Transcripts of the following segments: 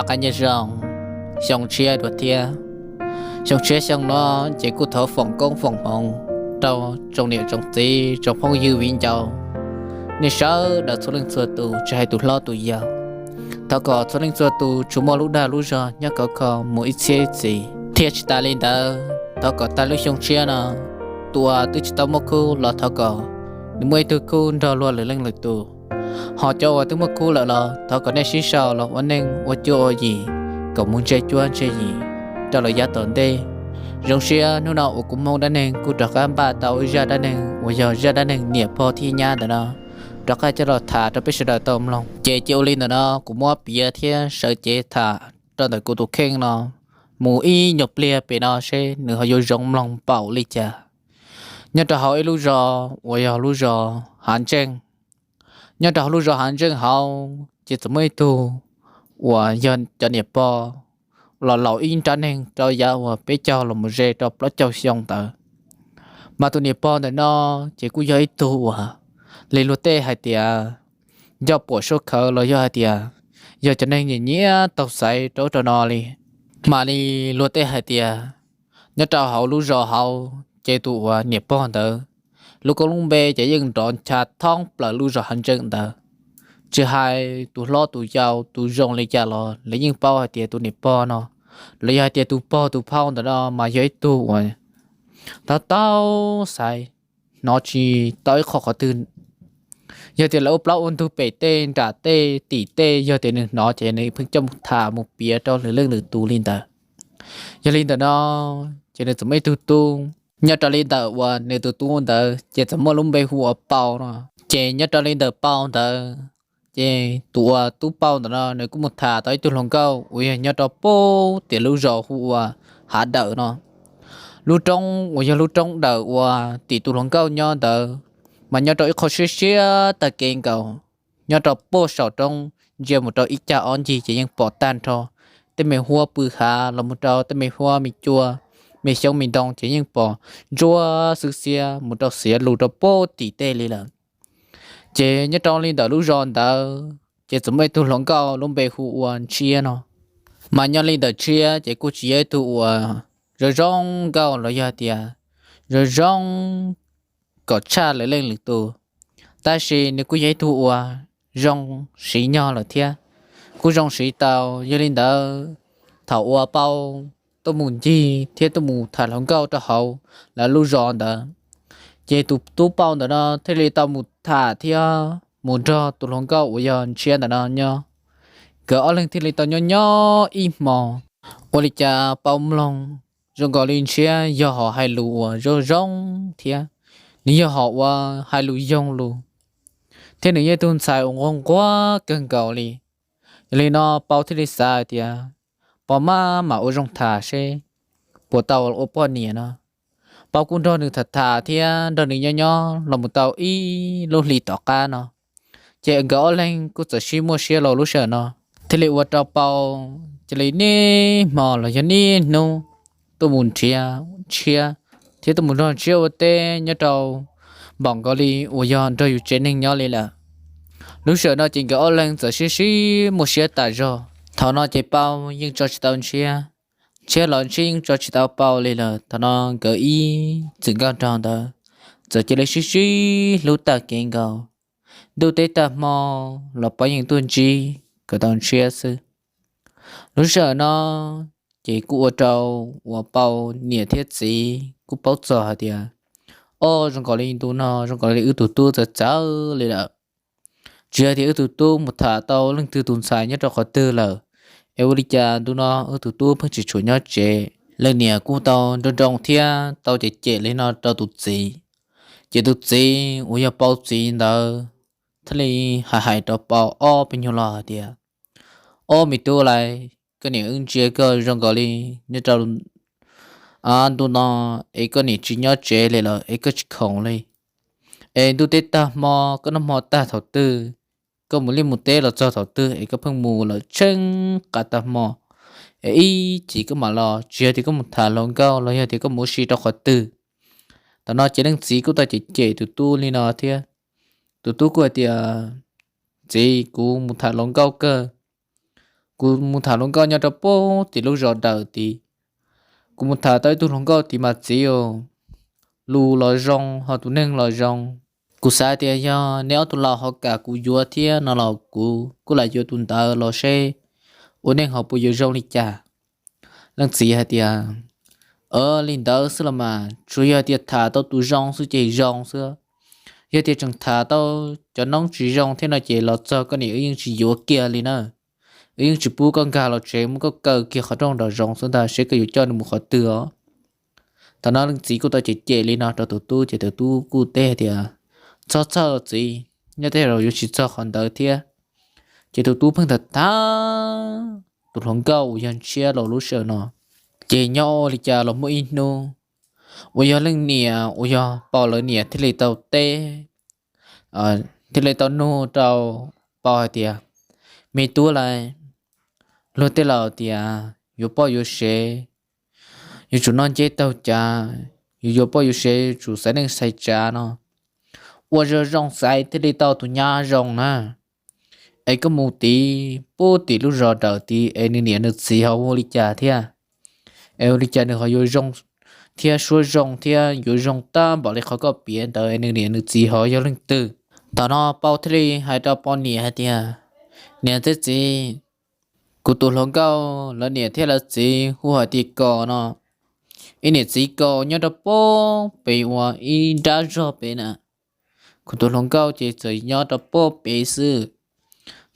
Noj qab nyob zoo, xyoo tshiab dua thiab. Xyoo tshiab xyoo no ces kuj thov foom koob foom hmoov rau tsoom niam tsoom txiv tsoom phooj ywg viv ncaus, nej sawv daws txhua leej txhua tus tsis hais tus hlob tus yau. Thov kom txhua leej txhua tus tsuas muaj lub dag lub zog nyob khov kho mus ib txhiab ib txhis, thiab tsis tas li ntawd thov kom tag lub xyoo tshiab no, tus uas twb tsis tau muaj khub los thov kom nws muaj ib tug khub nrog luag lwm leej lwm tus. Ho cov uas twb muaj khub lawm los thov kom nej sib sau los ua neej ua cuab ua yim kom mus ntsej cuab ntsej yim rau lawm yav tom ntej. Zoo siab hnub no uas kuv Hmoob dab neeg kuj rov qab npaj tau ib zaj dab neeg uas yog zaj dab neeg niam pog thiab nyab ntawm no rov qab coj los tham rau peb sawv daws tau mloog. Ces cia ua li ntawm no kuv muab piav thiab sawv cev tham rau ntawm kuv tus kheej no mus ib nyuag pliag pem no seb nws ho yuav zoo mloog npaum li cas. Nyob rau hauv ib lub zos uas yog lub zos Hav Ntseej. Nyob rau hauv lub zos Hav Ntseej hauv ces txawm muaj ib tug uas yog cov niam pog los laus ib nrab neeg rau yav uas peb caug los mus ze rau plaub caug xyoo ntawd. Mas tus niam pog ntawm no ces kuj yog ib tug uas li luag tej hais tias ncoj puam suab khawv los yog hais tias yog cov neeg nyiam nyiam taug xaiv rau ub rau no li. Mas li luag tej hais tias nyob rau hauv lub zos hauv ces tus uas niam pog ntawd lub koob lub npe ces yeej nrov ncha thoob plaws lub zos Hav Ntseej ntawd. Tsis hais tus hlob tus yau tus zoo li cas los lawv yeej paub hais tias tus niam pog no los yog hais tias tus pog tus phauj ntawm no mas yog ib tug uas tau tau xaiv, hnov tsis tau ib qho qhov twg. Yog tias lawv ua plaub ua ntug pem tej nram tej tim tej yog tias nws hnov ces nws pheej coj mus tham mus piav rau lwm leej lwm tus li ntawd. Yog li ntawm no ces nws txawm muaj ib tug tub. Nyob rau li ntawm uas nws tus tub ntawd ces txawm muaj lub npe hu ua Pau no. Ces nyob rau li ntawm Pau ntawd ces tus uas tub Pau ntawm no nws kuj mus tham tau ib tug hluas nkauj uas yog nyob rau puag tim lub zos hu ua Hav Dawm no. Lub roob uas yog lub roob dawm uas tim tus hluas nkauj nyob ntawd mas nyob rau ib qho siab siab tag kev nkaus. Nyob rau puag saum roob ntsia mus rau ib cag ob ncig ces yeej pom tag nrho tej me huab pw hav los mus rau tej me huab me cua, me xyoob me ntoo ces yeej pom ntsuab xwb xiab mus rau xiav lus rau puag tim tej li lawm. Ces nyob rau li ntawm lub zos ntawd ces txawm muaj ib tug hluas nkauj lub npe hu ua Ntshiab no. Mas nyob li ntawm Ntshiab ces kuj tsis yog ib tug uas zoo zoo nkauj los yog tias zoo zoo kom tshaj lwm leej lwm tus, tab sis nws kuj yog ib tug uas zoo siv nyog lawm thiab, kuj zoo siv tau. Yog li ntawd thaum uas Pau tuaj mus ncig thiab tuaj mus tham hluas nkauj rau hauv lawv lub zos ntawd, ces tus tub Pau ntawm no thiaj li tau mus tham thiab mus nrog tus hluas nkauj uas yog Ntshiab ntawm no nyob. Nkawd ob leeg thiaj li tau nyob nyob ib hmo. Ua li cas Pau mloog zoo nkaus li Ntshiab yog hom hais lus uas zoo zoo thiab, nws yog hom uas hais lus yoog lus, thiab nws yog ib tug ntxhais uas nquag nquag kawg nkaus li. Yog li no Pau thiaj li xav hais tias Pau maj mam ua zoo tham seb puas tau ua poj niam no. Pau kuj nrog nws tham tham thiab nrog nws nyob nyob los mus tau ib lub hli tom qab no, ces nkawd ob leeg kuj txawm sib muaj siab los lub sij hawm no, thiaj li ua rau Pau cia li niaj hmo los yog niaj hnub tuaj mus nrhiav Ntshiab thiab tuaj mus nrog Ntshiab ua teb nyob rau npaum nkaus li uas yog nrog yus tsev neeg nyob li lawm. Lub sij hawm no ces nkawd ob leeg txawm sib sib muaj siab tas zog. Thaum no ces Pau yeej tso tsis tau Ntshiab, Ntshiab los Ntshiab yeej tso tsis tau Pau li lawm. Thaum no nkawd ib txwm nkauj nraug ntawd txawm cia li sib sib hlub tag kev nkaus. Ntuj teb tag hmo los Pau yeej tuaj ntsib kom tau Ntshiab xwb. Lub sij hawm no ces kuj ua rau uas Pau niam thiab txiv kuj paub txog hais tias, o, zoo nkaus li ntu no zoo nkaus li wb tus tub txawv txawv li lawm. Tsis hais tias wb tus tub mus tham tau leej twg tus ntxhais nyob rau qhov twg lawm, es ua li cas ntu no wb tus tub pheej tsis tshua nyob tsev. Leej niam kuj tau nroo nroo thiab tau cem cem li no rau tus txiv. Ces tus txiv uas yog Pau txiv ntawd thiaj li hais hais rau Pau ob peb nyuag lo hais tias, ob me tub lais, koj niam wb ntsia koj zoo nkaus li nyob rau ntu no es koj niam tsis nyob tsev li lawm es koj tsis khoom li. Es ntuj teb tag hmo koj noj hmo tag thaum twg, koj mus liaj mus teb los txog thaum twg es koj pheej mus lawm tsheej qab tag hmo, es ib chim koj mam los, tsis yog tias koj mus tham hluas nkauj los yog tias koj mus ua si rau qhov twg. Thaum no ces leej txiv kuj tau cem cem tus tub li no thiab. Tus tub kuj hais tias, txiv, kuv mus tham hluas nkauj kawg, Kuv mus tham hluas nkauj nyob rau pem tim lub zos Dawm tid. Kuv mus tham tau ib tug hluas nkauj tid mas txiv, lus los zoo ho tus neeg los zoo. Kuv xav tias yog neb ob tug laus ho kam kuv yuav thiab no los kuv kuj lam yuav tus ntawd los seb ua neej ho puas yuav zoo li cas. Leej txiv hais tias, Li ntawd xwb los mas, tsuas yog tias tham tau tus zoo xwb ces zoo xwb. Yog tias tseem tham tau cov noob tsis zoo thiab no ces los txog koj niam wb yeej tsis yuav kiag li na. Wb yeej tsis pub koj nkag los tsev, muab koj kaw kiag qhov rooj nraum zoov xwb ntag, seb koj yuav coj nws mus qhov twg os. Thaum no leej txiv kuj tau cem cem li no rau tus tub ces tus tub kuj teb hais tias, Txhob txhawj txiv, nyob tej zaum yuav tsis txog qhov ntawd thiab. Ces tus tub pheej tham tham tus hluas nkauj uas yog Ntshiab los lub sij hawm no. Ces nyob ua li cas los muaj ib hnub uas yog leej niam uas yog Pau lawv niam thiaj li tau teb, thiaj li tau nug rau Pau hais tias, Me tub lauj, luag tej laus tias yuav poj yuav sev yuav tsum noj nceb taug cav, yuav yuav poj yuav sev yuav tsum xaiv neej xaiv tsav no, ua zoo zoo xaiv thiaj li tau tus nyab zoo na. Es koj mus tid pem tim lub zos Dawm tid es nws niam nws txiv ho ua li cas thiab? Es ua li cas nws ho yuav zoo thiab suab zoo thiab yuav zoo tab npaum li qhov koj piav ntawd es nws niam nws txiv ho yog leej twg? Thaum no Pau thiaj li hais rau Pau niam hais tias, Niam thiab txiv, kuv tus hluas nkauj lawv niam thiab lawv txiv hu hais tias Kos no, ib niam txiv Kos nyob rau pem uas ib nrab zog pem na. Kuv tus hluas nkauj ces txawm nyob rau pem xwb.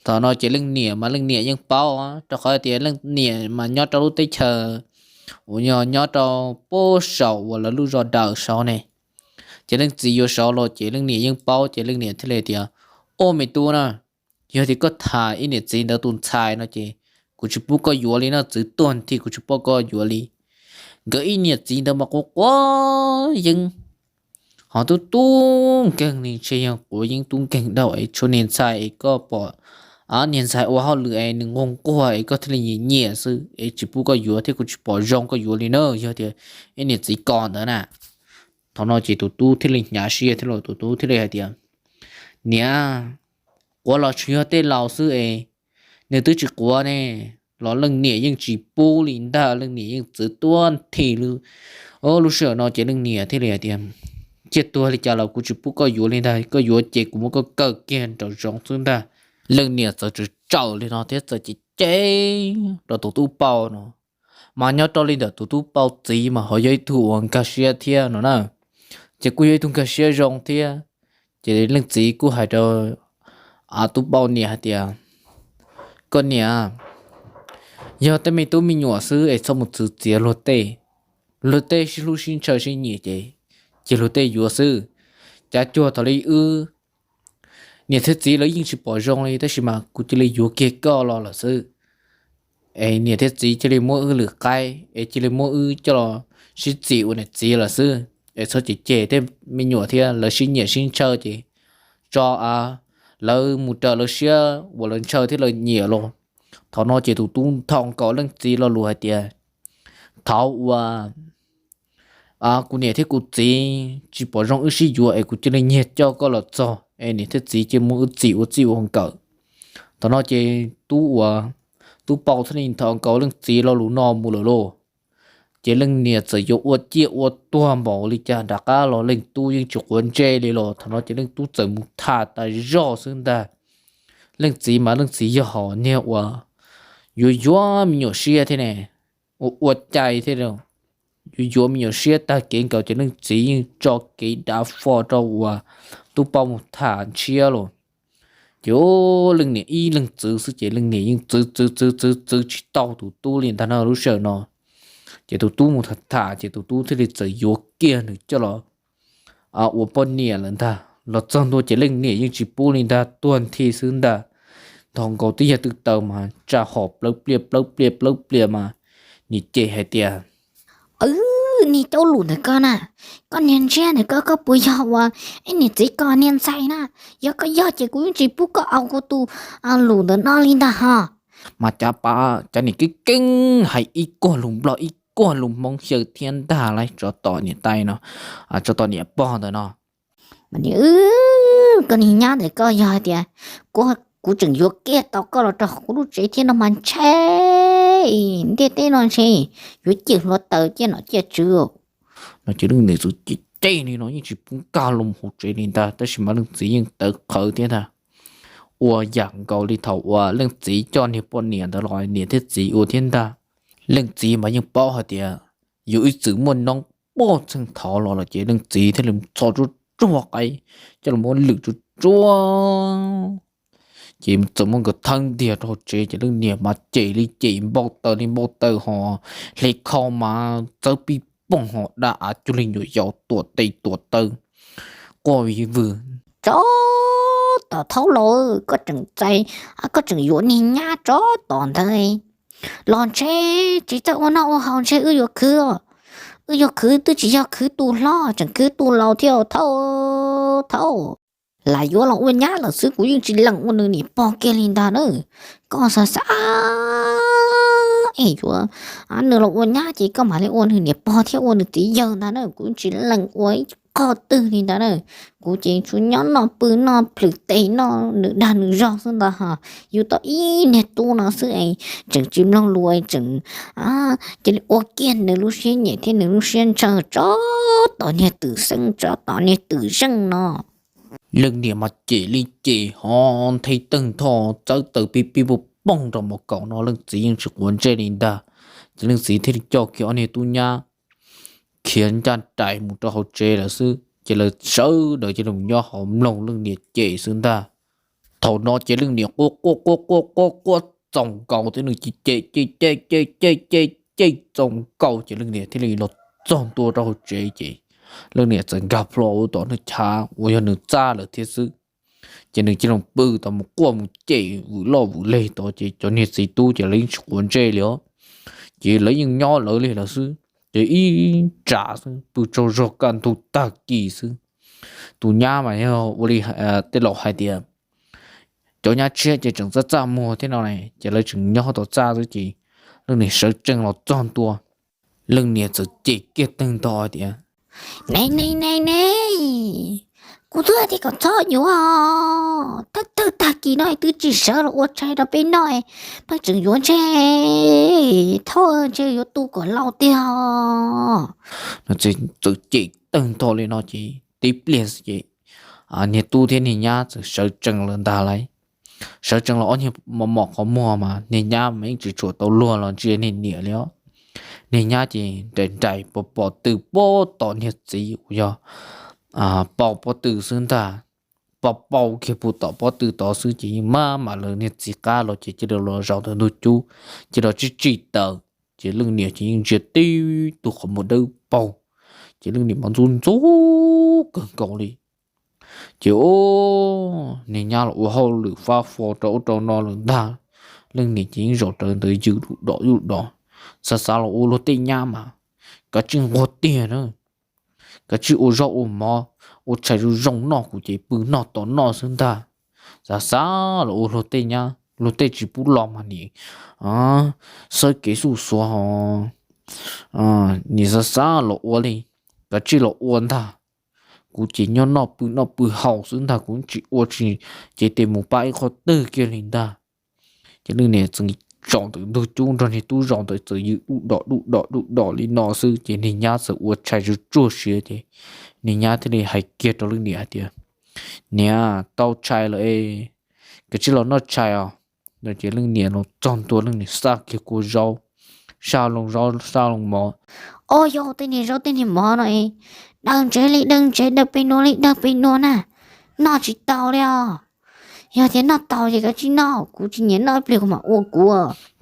Thaum no ces leej niam mas leej niam yeej paub, rau qhov tias leej niam mas nyob rau lub teb chaws uas yog nyob rau pem saum uas lawv lub zos Dawm saud ne. Ces leej txiv yuav saud los ces leej niam yeej paub ces leej niam thiaj li tias, Au me tub na, yog tias koj tham ib niam txiv ntawd tus ntxhais no ces kuv tsis pub koj yuav li no, txwv tuag nthi kuv tsis pub koj yuav li. Nkawd ib niam txiv ntawd mas quav quav yeeb, ho tub tub nkeeg li, ntshe yog quav yeeb tub nkeeg dhau es tshuav niag ntxhais es koj pom, niag ntxhais ua hauj lwm es nws nquag nquag es koj thiaj li nyiam nyiam xwb es tsis pub koj yuav thiab kuv tsis pom zoo koj yuav li na, yog tias ib niam txiv Kos ntawd na. Thaum no ces tus tub thiaj li hnyav siab thiab los tus tub thiaj li hais tias, Niam, quav los tsuas yog tej laus xwb es nws twb tsis quav ne, los leej niam yeej tsis pub li ntag, leej niam yeej txwv tuab nthi li. Lub sij hawm no ces leej niam thiaj li hais tias, Ciaj tuag li cas los kuv tsis pub koj yuav li ntag, koj yuav ces kuv muab koj kaw kiag nraum zoov xwb ntag. Leej niam txawm tsawm tsawm li no thiab txawm cem cem rau tus tub Pau no. Mas nyob rau li ntawm tus tub Pau txiv mas ho yog ib tug uas nkag siab thiab no na, ces kuj yog ib tug nkag siab zoo thiab. Ces leej txiv kuj hais rau tub Pau niam hais tias, Koj niam, yog tej me tub me nyuam xwb es txhob mus txwv txiav luag tej. Luag tej sib hlub sib ntshaw sib nyiam ces cia luag tej yuav xwb. Cav cuag thaum li wb niam thiab txiv lawv yeej tsis pom zoo li tab sis mas kuv cia li yuav kiag koj los lawm xwb. Es niam thiab txiv cia li muab wb lwm qaib es cia li muab wb coj los sib txim ua niam txiv lawm xwb. Es txhob cem cem tej me nyuam thiab, lawv sib nyiam sib ntshaw ces tso lawv mus raws lawv siab uas lawv ntshaw thiab lawv nyiam los. Thaum no ces tus tub nthos nkaus leej txiv lo lus hais tias, Thaum uas kuv niam thiab kuv txiv tsis pom zoo wb sib yuav es kuv cia li nyiag coj koj los txog es niam thiab txiv cia li muab wb txim ua txij ua nkawm. Thaum no ces tub uas, tub Pau thiaj li nthos nkaus leej txiv lo lus no mus lawm lauj. Ces leej niam txawm yuav ua ciaj ua tuag npaum li cas nram qab los leej tub yeej tsis quav ntsej li los. Thaum no ces leej tub txawm mus tham tas zog xwb ntag. Leej txiv mas leej txiv yog hom niag uas yuav yuav me nyuam siab thiab ne, ua ua cai thiab, yuav yuav me nyuam siab tag kev nkaus ces leej txiv yeej tso kev dav fo rau uas tub Pau mus tham Ntshiab los. Ces leej niam ib leeg txwv xwb ces leej niam yeej txwv txwv txwv txwv txwv tsis tau tus tub li ntag no lub sij hawm no. Ces tus tub mus tham tham ces tus tub thiaj li txawm yuav kiag nws coj los ua poj niam lawm ntag. Los txog ntua ces leej niam yeej tsis pub li ntag, tuag nthi xwb ntag. Nthos nkaus twb yog tw taws mas tsa hom plawv pliaj plawv pliaj plawv pliaj mas niam cem hais tias, Niag cov lus ntawm koj na, koj niag Ntshiab ntawm koj, koj puas yog uas ib niam txiv Kos niag ntxhais na? Yog koj yog ces kuv yeej tsis pub koj ua kuv tus lus ntawm no li ntag ho. Mas cav pav cov niam keeb keeb hais ib kuag lus Nplog ib kuag lus Hmoob xyaw thiab ntag lauj, tsov tom niam tais no, tsov tom niam pog ntawm no. Koj niag nyab ntawm koj, yog hais tias kuv kuv tseem yuav kiag tau koj los rau hauv kuv lub tsev thiab no mas ntshai, ntiaj teb no ntshe yuav ciaj hluav taws ciaj nom ciaj tswv. No ces leej niam txawm cem cem li no yeej tsis pub nkag los hauv tsev li ntag, tab sis mas leej txiv yeej tawv qhawv thiab ntag. Ua yam nkaus li thaum uas leej txiv coj niag poj niam ntawd los niam thiab txiv ua thiab ntag. Leej txiv mas yeej paub hais tias yus ib txwm muaj noob puag txheej thov los los ces leej txiv thiaj li txhos tsuag tsuag qaib coj los muab lwm tsuag tsuag, ces txawm muab nkawd thawb ntiag rau hauv tsev ces leej niam mas cem li cem, npau taws li npau taws ho, hle khau mas txawb pib poog ho, daj av cuag li nyuam yaus, tuam tes tuam taw quaj vwm vwm. Tsov tom thaub laus, koj tseem txais, koj tseem yuav niag nyab tsov tom ntawd los ntshe tsis txawj ua noj ua haus ntshe wb yuav khwv, wb yuav khwv twb tsis yog khwv tus hlob tseem khwv tus laus thiab thaub, thaub. Lam yuav los ua nyab lawm xwb kuv yeej tsis lees ua nws niam pog kiag li ntag na. Koj xav xav es yuav nws los ua nyab ces koj mam li ua nws niam pog thiab ua nws txiv yawg ntag na, kuv yeej tsis lees ua ib qho twg li ntag na. Kuv ces tsuas nyob noj pw noj plhws tes noj nws dag nws zog xwb ntag ho. Yus tau ib niag tub no xwb es tseem tsis mloog lus es tseem cia li ua kiag nws lub siab nyiam thiab nws lub siab ntshaw, tsov tom niag twm xeeb tsov tom niag twm zeej no. Leej niam mas cem li cem ho, nthe teeg nthoj txawb taws pib pib puag poog rau mos kaum no leej txiv yeej tsis quav ntsej li ntag. Ces leej txiv thiaj li coj kiag ob niag tub nyab khiav ncaj nraim mus rau hauv tsev lawm xwb ces lawv sawv daws cia li mus nyob hauv mloog leej niam cem xwb ntag. Thaum no ces leej niam quaj quaj quaj quaj quaj quaj txaus nkaus thiab nws cem cem cem cem cem cem cem cem txaus nkaus ces leej niam thiaj li los txog ntua rau hauv tsev ces leej niam txawm nkag plho ua tom nws chav uas yog nws txaj lawm thiab xwb. Ces nws cia li pw tau mus quaj mus cem vwm loj vwm leg tod ces cov niag txiv tub ces lawv yeej tsis quav ntsej li os. Ces lawv yeej nyob lawv li lawm xwb ces ib tsam xwb pw tsaug zog kaj ntug tag kis xwb. Tus nyab mas yog ua li tej laus hais tias cov nyab tshiab ces tseem txaj txaj muag thiab no ces lawv tseem nyob tom txaj xwb ces leej niam sawv tsees los txog ntua, leej niam txawm cem kiag tawg ntho tias, Ne ne ne ne, kuv twb hais tias kom txhob yuav, thawj thawj tag kis no twb tsis sawv los ua tshais rau peb noj, pheej tseem yuav ntshe, thaub ntshe yuav tu kom laus tiag. Txawm cem tawg ntho li no ces tib pliag xwb ces niag tub thiab niag nyab txawm sawv tsees lawm ntag lauj. Sawv tsees los ob niag mos mos qhov muag mas niag nyab mas yeej tsis tshua tau luag los ntsia niag niam li os. Niag nyab ces nraim nraim pos pos tw puag tom niag txiv uas yog pau pob tw xwb ntag. Pau pau kiag puag tom pob tw tod xwb ces yeej maj mam lawv niag txiv qab los ces cia li los zaum ntawm ntug cub, cia li los tsij tsij taws, ces leej niam ces yeej ntsia tib tug qhov muag dawb paug, ces leej niam mas ntxub ntxub kawg nkaus li. Ces niag nyab los ua hauj lwm fab fo rau ub rau no lawm ntag. Leej niam ces yeej zaum rawv ntawd ywm dum dom ywm dom, xav xav los ua luag tej nyab mas kav tsij nquag tiag na, kav tsij ua zaub ua mov, ua tshais zoo zoo noj, kuv ces pw noj tos noj xwb ntag. Xav xav los ua luag tej nyab, luag tej tsis pub los mas nim xawb kev xuj xuav ho, nim xav xav los ua li, kav tsij los ua ntag. Kuv ces nyob noj pw noj pw haus xwb ntag, kuv tsis ua tsis ces tes mus pab ib qho twg kiag li ntag. Ces leej niam txawm zaum ntawm ntug cub nrog niag tub zaum ntawd txawm ywm dub dom dub dom dub dom li no xwb ces niag nyab txawm ua tshais tsuag tsuag siav ces niag nyab thiaj li hais kiag rau leej niam hais tias, Niam, tau tshais lawm es kav tsij los noj tshais os. No ces leej niam los txog ntua leej niam xa kiag kua zaub, xa loo zaub xa loo mov. Au yog, tej niag zaub tej niag mov no es daws ntsev li daws ntsev, daws pem nuav li daws pem nuav na, noj tsis tau li os. Yog tias noj tau ces kav tsij noj, kuv tsis nyiam noj ib pliag kuv mam ua kuv.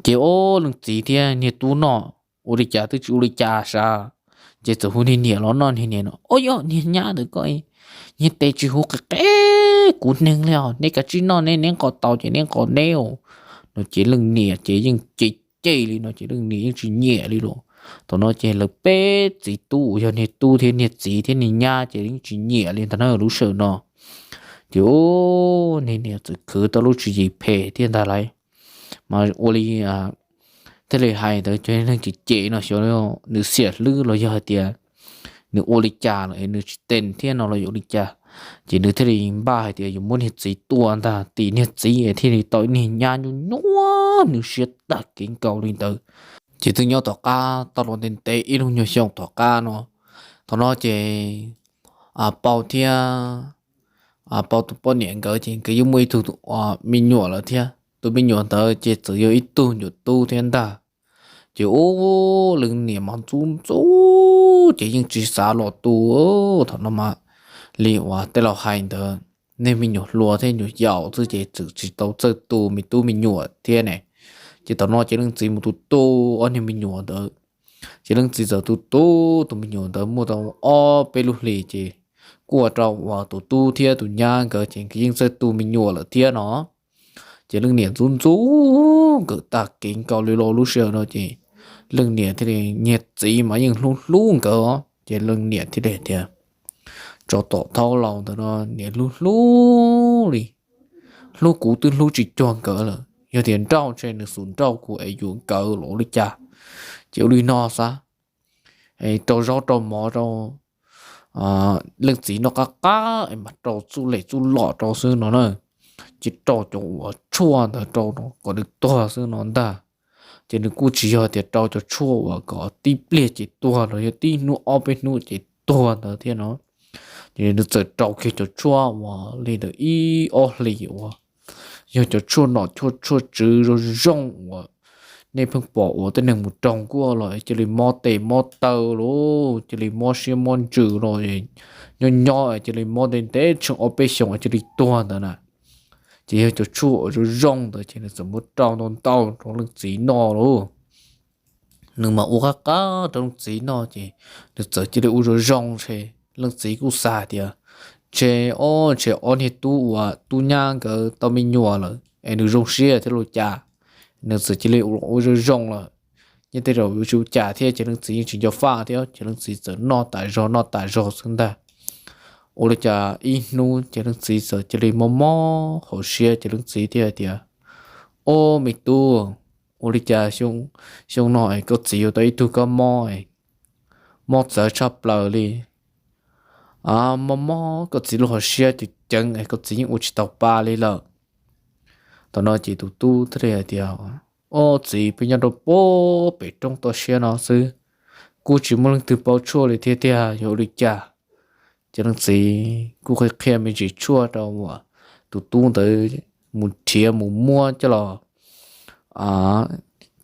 Ces ob leej txiv thiab niag tub noj ua li cas twb tsis ua li cas sav, ces txawm hu niag niam los noj. Niag niam no, Au yog, niag nyab ntawd koj, niag tes tsis huv qe qe kuv neeg li os, neb kav tsij noj, neb neb nqos tau ces neb nqos neb os. No ces leej niam ces yeej cem cem li no ces leej niam yeej tsis nyiam li los. Thaum no ces lawv peb txiv tub uas yog niag tub thiab niag txiv thiab niag nyab ces yeej tsis nyiam li ntag na lub sij hawm no. Ces niag niam txawm khwv tau lub tswv yim phem thiab ntag lauj. Mas ua li thiaj li hais ntawd cov neeg cem cem no xyov nws xiam hlwb los yog hais tias nws ua li cas los es nws tsis tees thiab no los yog ua li cas. Ces nws thiaj li npaj hais tias yuav muab niag txiv tua ntag, tim niag txiv thiaj li tau ib niag nyab nyuaj nyuaj, nws siab tag kev nkaus li ntawd. Ces twb nyob tom qab tau los ntev ntev ib lub nyuag xyoo tom qab no, thaum no ces Pau thiab Pau tus poj niam nkawd ces nkawd yeej muaj ib tug me nyuam lawm thiab. Tus me nyuam ntawd ces txawm yog ib tug nyuam tub thiab ntag. Ces ub, leej niam mas ntxub ntxub ces yeej tsis xav los tu. Thaum no mas li uas tej laus hais ntawd, niag me nyuam hluas thiab nyuam yaus xwb ces txawm tsis tau txawj tu me tub me nyuam thiab ne. Ces thaum no ces leej txiv mus tu tu ob niag me nyuam ntawd. Ces leej txiv txawm tu tu tus me nyuam ntawd muaj tau ob peb lub hlis ces kuj ua rau uas tus tub thiab tus nyab nkawd ces nkawd yeej txawj tu me nyuam lawm thiab no. Ces leej niam ntxub ntxub nkawd tag kev nkaus li los lub sij hawm no ces leej niam thiaj li, niag txiv mas yeej hlub hlub nkawd os, ces leej niam thiaj li tias, tsov tom thaub laus ntawd no niam hlub hlub li, hlub kuv twb hlub tsis cuag nkawd lawm, yog tias nrauj ntshe nws xub nrauj kuv es yuav nkawd los ua li cas. Ces ua li no xav, rau zaub rau mov rau leej txiv noj qab qab es mas rau txuj lem txuj lom rau xwb no na. Ces rau cov uas tshuaj ntawd rau kom nws tuag xwb no ntag. Ces nws kuj tsis yog tias rau cov tshuaj uas kom tib pliag ces tuag los yog tib hnub ob peb hnub ces tuag ntawd thiab no. Ces nws txawm rau kiag cov tshuaj uas li ntawm ib ob hlis uas yog cov tshuaj nom tshuaj tswv zoo zoo uas nej pheej pom uas tej neeg mus raug kuj los cia li mob tes mob taw los cia li mob siab mob ntsws los, nyob nyob cia li mob ntev ntev tsheej ob peb xyoos cia li tuag ntawd na. Ces yog cov tshuaj uas zoo zoo ntawd ces nws txawm muab rau ntau ntau rau leej txiv noj lauj. Nws mas ua qab qab rau leej txiv noj ces nws txawm cia li ua zoo zoo ntshe. Leej txiv kuj xav tias ntshe ob, ntshe ob niag tub uas tub nyab nkawd tau me nyuam lawm es nws zoo siab thiab los cas, nws txawm cia li ua zoo zoo lawm. Nyob tej zaum yuav tsis ua cas thiab ces leej txiv yeej tsis nco faj thiab ces leej txiv txawm noj tas zog noj tas zog xwb ntag. Ua li cas ib hnub ces leej txiv txawm cia li mob mob hauv siab ces leej txiv thiaj tias, ob me tub, ua li cas xyoo no es koj txiv yuav tau ib tug kab mob, mob txawv tshaj plaws li. Mob mob koj txiv lub hauv siab ces ceev es koj txiv yeej ua tsis tau pa li lawm. Thaum no ces tus tub thiaj li hais tias, ob txiv, peb nyob rau pem roob toj siab no xwb, kuj tsis muaj leej twg paub tshuaj li thiab tiag, yog ua li cas? Ces leej txiv kuj qhia qhia me ntsis tshuaj rau uas tus tub ntawd mus nrhiav mus muab coj los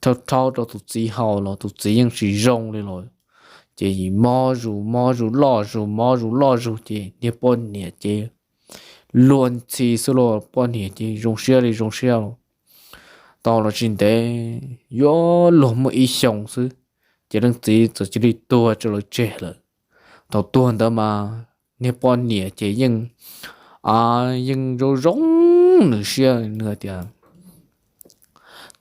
rhaub rhaub rau tus txiv haus los tus txiv yeej tsis zoo li los. Ces mob zus mob zus loj zus mob zus loj zus ces niag poj niam ces luag ntxhi xwb los, poj niam ces zoo siab li zoo siab los. Tau los tsis ntev, yuav luag muaj ib xyoos xwb, ces leej txiv txawm cia li tuag tso lawv tseg lawm. Thaum tuag ntawd mas niag poj niam ces yeej, yeej zoo zoo nws siab, nws tias,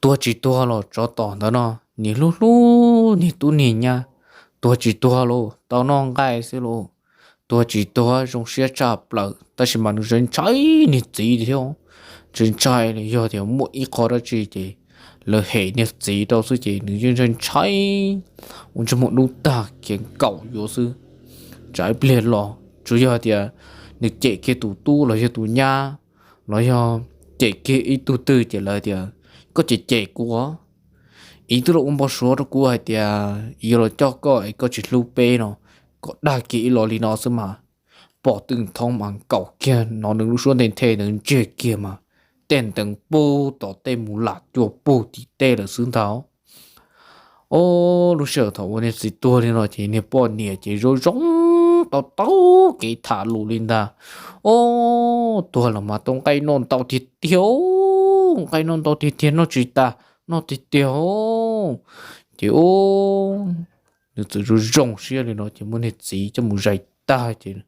tuag tsis tuag los tsov tom ntawd no, niam hlub hlub niag tub niag nyab, tuag tsis tuag los tau noj nqaij xwb los, tuag tsis tuag zoo siab tshaj plaws, tab sis mas nws ntshai ntshai niag txiv thiab. Ntshai ntshai yog tias muaj ib qho dab tsi ces lawv hem niag txiv rau xwb ces nws yeej ntshai ntshai ua ntsej muag dub tag khiav nkaum yuav xwb. Tsam ib pliag los tsuas yog tias nws cem kiag tus tub los yog tus nyab, los yog cem kiag ib tug twg ces lawv tias, koj cem cem kuv, ib twb los ua npau suav rau kuv hais tias yuav los coj koj es koj tsis hlub peb no, koj dag kiag ib los li no xwb mas. Pom twg thoob mas nkaum kiag no nws lub suab nthe nthe ntawd ntsiag kiag mas tej ntees pug tom tej mus lam cua pug tim tej lawm xwb ntag. Ob, lub sij hawm thaum uas niag txiv tuag li no ces niag poj niam ces zoo zoo tau tau kev tham lus li ntag. Ob, tuag los mas tau nqaij noj ntau tiag tiag, nqaij noj ntau tiag tiag noj tsis tas, noj tiag tiag. Ces ub, nws txawm zoo zoo siab li no ces muab niag txiv coj mus zais tag ces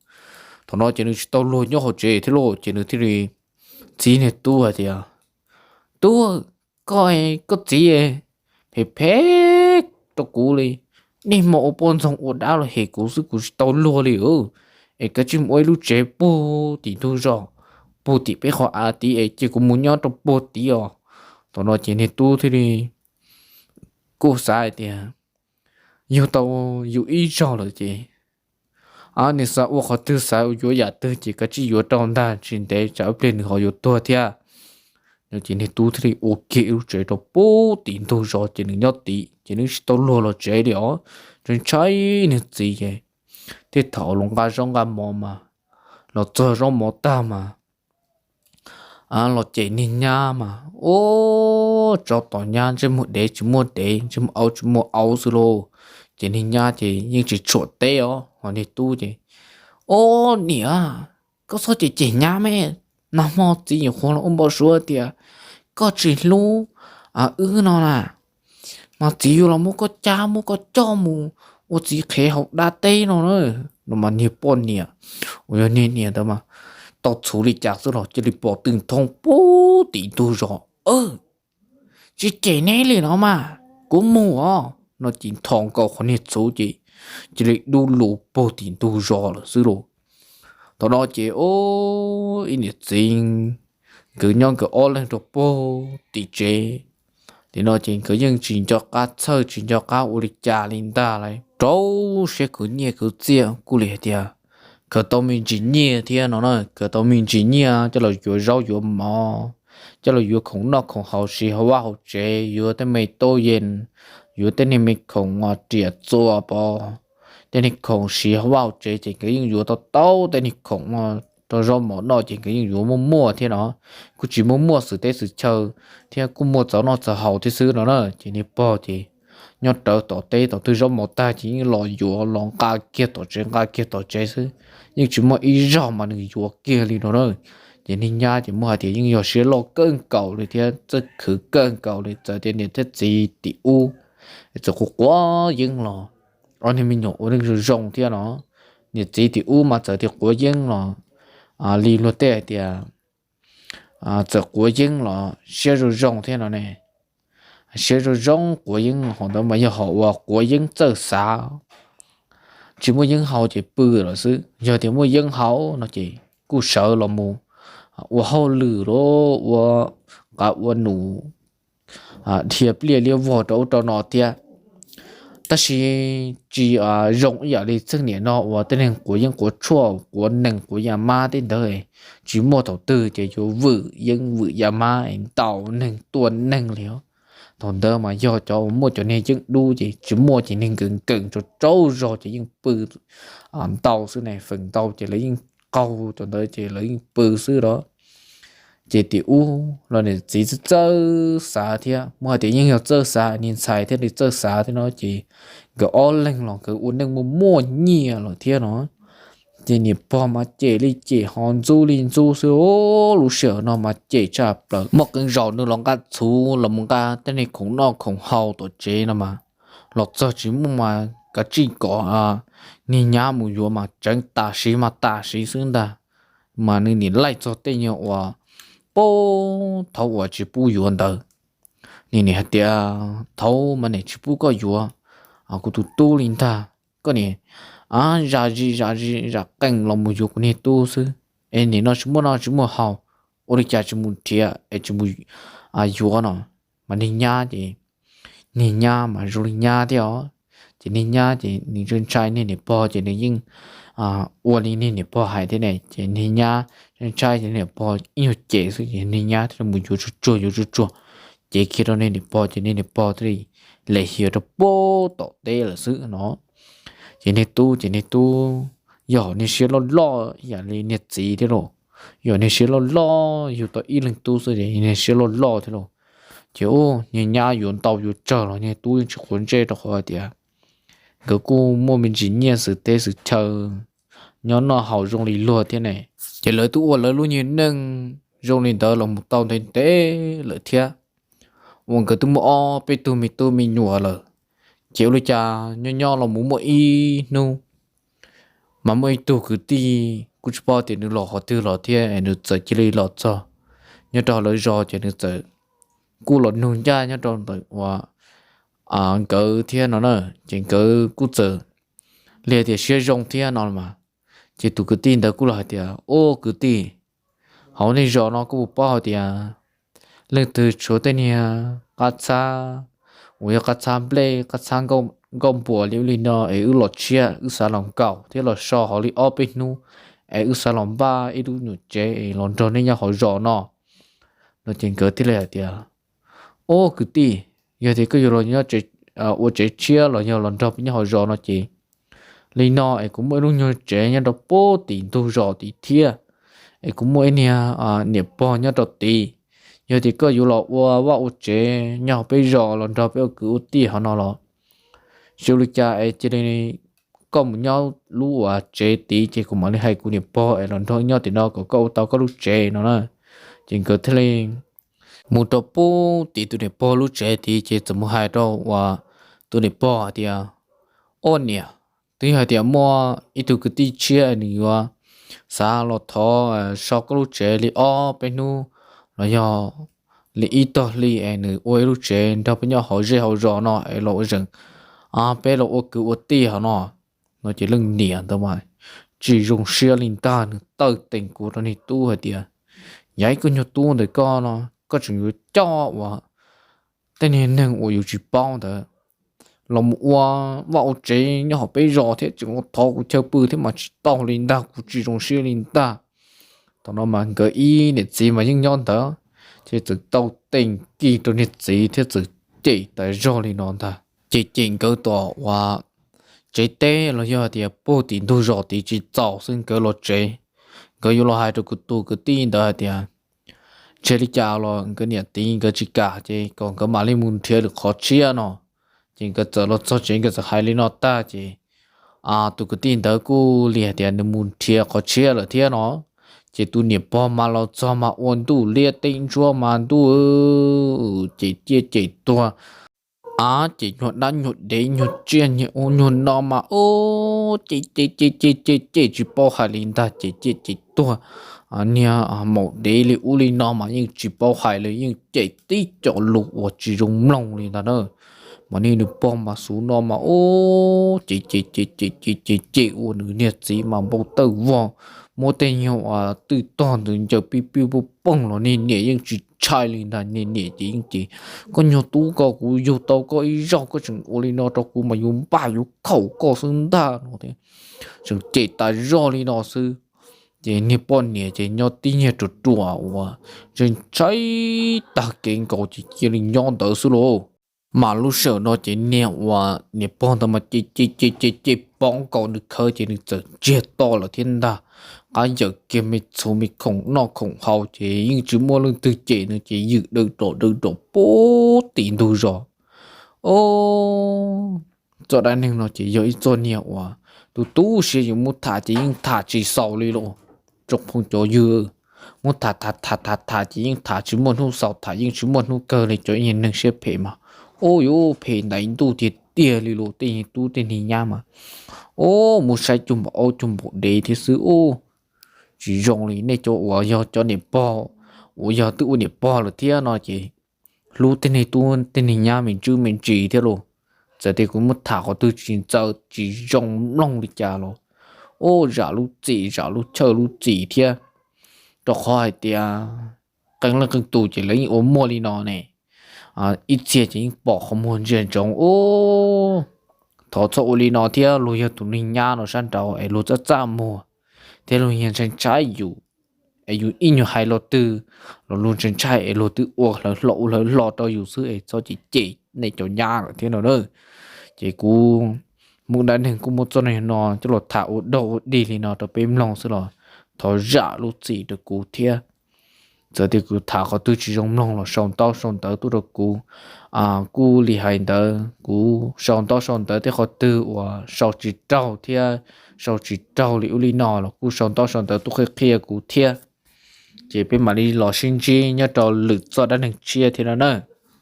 thaum no ces nws tsis tau luag nyob hauv tsev thiab lauj ces nws thiaj li txib niag tub hais tias, tub, koj, koj txiv phem phem rau kuv li, niaj hmo ua poj ntxoog ua dab los hem kuv xwb kuv tsis tau luag li. Es kav tsij mus ua ib lub tsev puag tim ntug zos, puag tim peb qhov av tid es cia kuv mus nyob rau puag tid os. Thaum no ces niag tub thiaj li kuj xav hais tias yug tau yus ib zaug lawm ces Nws xav ua qhov twg, xav yuav yam twg ces kav tsij yuav rau ntag, tsis ntev tsam ib pliag nws ho yuav tuag thiab. Ces niag tub thiaj li ua kiag ib lub tsev rau pub tim ntug zos ces nws nyob tid ces nws tsis tau luag los tsev li os. Ntshai ntshai niag txiv ces, thiab thaum los nqa zaub nqa mov mas, los txog zaub mov tag mas los cem niag nyab mas, ua tsov tom nyab, ntsej muag dev tsis muaj dev, ntsej muag aub tsis muaj aub xwb lauj. Ces niag nyab ces yeej tsis tshua teb os, ho niag tub ces, Ob niam, koj txhob cem cem nyab me, nag hmo txiv nyuam qhuav los ua npau suav tias koj tsis hlub wb no na, mas txiv yuav los muab koj cab muab koj coj mus ua txiv qhev hauv dab teb no na. No mas niag poj niam uas yog niag niam ntawd mas tau txhuv li cas xwb los cia li pom twg thoob pub tim ntug zos. Tsis cem neb li no mas, kuv mus os. No ces nthos nkaus qhov niag txhuv ces cia li dub lus puag tim ntug zos lawm xwb lauj. Thaum no ces ib niam txiv nkawd nyob nkawd ob leeg rau puag tim tsev. Tim no ces nkawd yeej tsis nco qab txhawj tsis nco qab ua li cas li ntag lauj. Rau siab khwv nyiaj khwv txiaj kuj li hais tias khaws tau me ntsis nyiaj thiab no na, khaws tau me ntsis nyiaj coj los yuav zaub yuav mov, coj los yuav khoom noj khoom haus siv hauv vaj hauv tsev, yuav tej me tub yees, yuav tej niag me khoom riam txuas pov, tej niag khoom siv hauv vaj hauv tsev ces nkawd yeej yuav tau tau tej niag khoom rau zaub mov noj ces nkawd yeej yuav muaj muaj thiab no. Kuj tsis muaj muaj xwm teb xwm chaw thiab kuj muaj txaus noj txaus haus thiab xwb no na. Ces niag pog ces nyob rawv tom teb tom twg zaub mov tag ces yeej los yuav los nqa kiag tom tsev nqa kiag tom tsev xwb, yeej tsis muaj ib zaug mas nws yuav kiag li no na. Ces niag nyab ces muaj hais tias yeej yog siab loj kawg nkaus li thiab txawj khwv kawg nkaus li, txawm tias niam thiab txiv tim ub txawm quav quav yeeb los, ob niag me nyuam ua neej zoo zoo thiab no, niam txiv tim ub mas txawm tias quav yeeb los li luag tej hais tias txawm quav yeeb los siab zoo zoo thiab no ne. Siab zoo zoo quav yeeb hov ntawd mas yog hom uas quav yeeb txawj xav, tsis muaj yeeb haus ces pw lawm xwb. Yog tias muaj yeeb haus no ces kuj sawv los mus ua hauj lwm los ua qav ua num, dhia pliaj liab vog rau ub rau no thiab. Tab sis tsis zoo ib yam li txheej niam no uas tej neeg quav yeeb quav tshuaj quav nees quav yas mab tej ntawd, tsis muaj thaum twg ces yuav vwm yeeb vwm yas mab ntaus neeg tua neeg li os. Thaum ntawd mas yog cov uas muaj cov niag yeeb dub ces tsis muaj ces neeg nkees nkees rau tsaub zog ces yeej pw ntau xwb ne, feem ntau ces lawv yeej qaug cov ntawd ces lawv yeej pw xwb los. Ces tim ub los niam txiv txawj txawj xav thiab, muaj hais tias yeej yog txawj xav, niag ntxhais thiaj li txawj xav thiab no ces nkawd ob leeg los nkawd ua neej muaj muaj nyiaj lawm thiab no. Ces niam pog mas cem li cem ho ntxub li ntxub xwb, lub sij hawm no mas cem tshaj plaws. Muaj qee zaus nws los nqa txhuv los mus nqa tej niag khoom noj khoom haus tom tsev no mas, los txog tsis muaj mas kav tsij kom niag nyab mus yuav mas tseev tam sim mas tam sim xwb ntag. Mas nws nim laij txog tej nyuag uas pub thaum uas tsis pub yuav ntawd. Nws nim hais tias, Thaum mas nim tsis pub koj yuav kuv tus tub li ntag, koj nim zam zis zam zis zam qees los mus yuav kuv niag tub xwb, es nim no tsis muaj noj tsis muaj haus, ua li cas tsis mus nrhiav es tsis mus yuav no? Mas niag nyab ces, niag nyab mas zoo li nyab thiab os. Ces niag nyab ces nws ntshai ntshai niag niam pog ces nws yeej ua li niag niam pog hais thiab ne. Ces niag nyab ntshai ntshai niag niam pog ib nyuag cem xwb ces niag nyab thiaj li mus yuav tsuag tsuag yuav tsuag tsuag, cev kiag rau niag niam pog ces niag niam pog thiaj li lem hiav rau pub tom teb lawm xwb no. Ces niag tub ces niag tub yog niag siab loj loj ib yam li niag txiv thiab lauj. Yog niag siab loj loj yug tau ib leeg tub xwb ces niag siab loj loj thiab lauj. Ces ub, niag nyab yuav ntau yuav tsawg los niag tub yeej tsis quav ntsej rau qhov hais tias nkawd kuj muaj me ntsis nyiaj xwm teb xwm chaw, nyob noj haus zoo li luag thiab ne. Ces lawv twb ua lawv lub nyuag neej zoo li ntawd los mus tau ntev ntev lawm thiab, uas nkawd twb muaj ob peb tug me tub me nyuam lawm. Ces ua li cas nyob nyob los mus muaj ib hnub mas muaj ib tug kwv tij kuj tsis paub tias nws los qhov twg los thiab es nws txawm cia li los txog nyob rau lawv zos ces nws txawm kuj los nug ncaj nyob rau ntawm uas nkawd thiab no na. Ces nkawd kuj txawm li hais tias siab zoo thiab no mas. Ces tus kwv tij ntawd kuj los hais tias, Ub kwv tij, hauv nej zos no koj puas paub hais tias leej twg tshuav tej niag qab txhab uas yog qab txhab nplej qab txhab nkauj nkauj npuas li ub li no es wb los tshiab, wb xav los nkaum thiab los so hauv li ob peb hnub es wb xav los npaj ib lub nyuam tsev es los nrog nej nyob hauv zos no. No ces nkawd thiaj li hais tias, Ob kwv tij, yog tias koj yuav los nyob ua tsev tshiab los yog los nrog peb nyob hauv zos no ces li no es kuv muaj ib lub nyuag tsev nyob rau pub tim ntug zos tid thiab, es kuv muaj ib niag niam pog nyob rau tid. Yog tias koj yuav los ua vaj ua tsev nyob hauv peb zos los nrog peb ua kwv ua tij hauv no los zoo li cas es cia li koj mus nyob lub uas tsev tid ces kuv mam li hais kuv niam pog es los nrog nyob tim no kom koj ua tau koj lub tsev no na. Ces nkawd thiaj li mus rau pub tim tus niam pog lub tsev tid ces txawm mus hais rau uas tus niam pog hais tias, Ob niam, twb yog hais tias muaj ib tug kwv tij tshiab nws yuav xav los thov so koj lub tsev li ob peb hnub los yog li ib tog hli es nws ua ib lub tsev nrog peb nyob hauv zej hauv zos no es los ua zeem peb los ua kwv ua tij hauv no. No ces leej niam ntawd mas tsis zoo siab li ntag, nws tawm teem kuv rau niag tub hais tias, Yog ib koj nyuag tub ntawm koj no, koj tseem yuav coj uas tej niag neeg uas yus tsis paub ntawd los mus ua vaj ua tsev nyob hauv peb zos thiab tseem ua thov kuv chaw pw thiab mas tsis tau li ntag, kuv tsis zoo siab li ntag. Thaum no mas nkawd ib niam txiv mas yeej nyob ntawd, ces txawm tau teem kis rau niag txiv thiab txawm cem tas zog li no ntag. Ces cem nkawd tom uas tsev teb los yog tias pug tim ntug zos tid tsis txaus xwb nkawd los tsev. Nkawd yuav los hais rau kuv tus kwv tij ntawd hais tias, Ntshe li cas los nkawd niam txiv nkawd tsis kam ces kom nkawd mam li mus nrhiav lwm qhov tshiab no. Ces nkawd txawm los txog tsev nkawd txawm hais li no tag ces tus kwv tij ntawd kuj li hais tias nws mus nrhiav qhov tshiab lawm thiab no. Ces tus niam pog mas los txog mas ua ntuj liab teb ntsuab mas ntuj, ces ciaj cem tuag. Ab, ces nyuag dab nyuag dev nyuag tsiaj nyuag ub nyuag no mas ub, ces ces ces ces ces ces tsis paub hais li ntag, ces ciaj cem tuag. Niag maum dev li ub li no mas yeej tsis paub hais li, yeej cem tib co lus uas tsis zoo mloog li ntag na. Mas niag nws pog mas xub no mas ub, ces ces ces ces ces ces ces ua nws niag txiv mas npau tawj vog, muab tej nyuag twj tog ntawd ncaws pij pij poj pooj los niag niam yeej tsis ntshai li ntag. Niag niam ces yeej ces, Koj nyuag tub ko, kuv yug tau koj ib zaug koj tseem ua li no rau kuv mas yuav npaj yuav khaum koj xwb ntag no thiab. Tseem cem tas zog li no xwb. Ces niag poj niam ces nyob tib nyuag ruam ruam uas ntshai ntshai tag kev nkaus ces cia li nyob ntawd xwb lauj. Mas lub sij hawm no ces niag uas niam pog ntawd mas ces ces ces ces ces poob nkaus nws khawv ces nws txawm ntsiag to lawm thiab ntag. Qab yawm kiag me txhuv me khoom noj khoom haus ces yeej tsis muaj leej twg cem nws ces ywm daws rom daws rom pub tim ntug zos. O, txoj dab neeg no ces yog ib txoj niag uas tus tu siab yuav muab tham ces yeej tham tsis xaus li lauj. Tsoom phooj cov ywg, muab tham tham tham tham tham ces yeej tham tsis muaj hnub xaus, tham yeej tsis muaj hnub kawg li. Cov niag neeg siab phem mas, o, yuav phem ntaiv ntuj tiag tiag li lauj. Tej niag tub tej niag nyab mas, o, muab saib cuag npaum aub cuag npaum dev thiab xwb. O, tsis zoo li. Nej cov uas yog cov niam pog uas yog twb ua niam pog lawm thiab no ces hlub tej niag tub tej niag nyab me ntsis me ntsis thiab lauj. Txawm tias kuv muab tham qhov twg tsis txawv tsis zoo mloog li cas los, o, zam lub txim zam lub chawj lub txim thiab, rau qhov hais tias qee leej qee tus ces lawv yeej ua muaj li no ne. Ib txhia ces yeej pom qhov muag ntsia ntsoov, o, thov txhob ua li no thiab. Luag yog tus neeg nyab no sab nraud es luag txaj txaj muag thiab luag yog ntshai ntshai yus, es yus ib nyuag hais lo twg los luag ntshai ntshai es luag twb ua hlawv hlo ua hlawv hlo rau yus xwb es txhob cem cem nej cov nyab lawm thiab no na. Ces kuv muaj dab neeg kuj muab txoj neeg no coj los tham ua dog ua dig li no rau peb mloog xwb los thov zam lub txim rau kuv thiab. Txawm tias kuv tham qhov twg tsis zoo mloog los sau ntaub sau ntawv tuaj rau kuv. Kuj li hais ntawd kuv sau ntaub sau ntawv tej qhov twg uas sau tsis raug thiab sau tsis raug li ub li no los kuj sau ntaub sau ntawv tuaj qhia qhia kuv thiab. Ces peb mam li los sib ntsib nyob rau lwm txoj dab neeg tshiab thiab no na.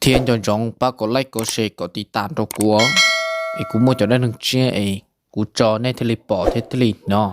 Thiab nco ntsoov pab kom like kom share kom tiv tam rau kuv, es kuv muaj cov dab neeg tshiab es kuv tso nej thiaj li pom thiab thiaj li hnov.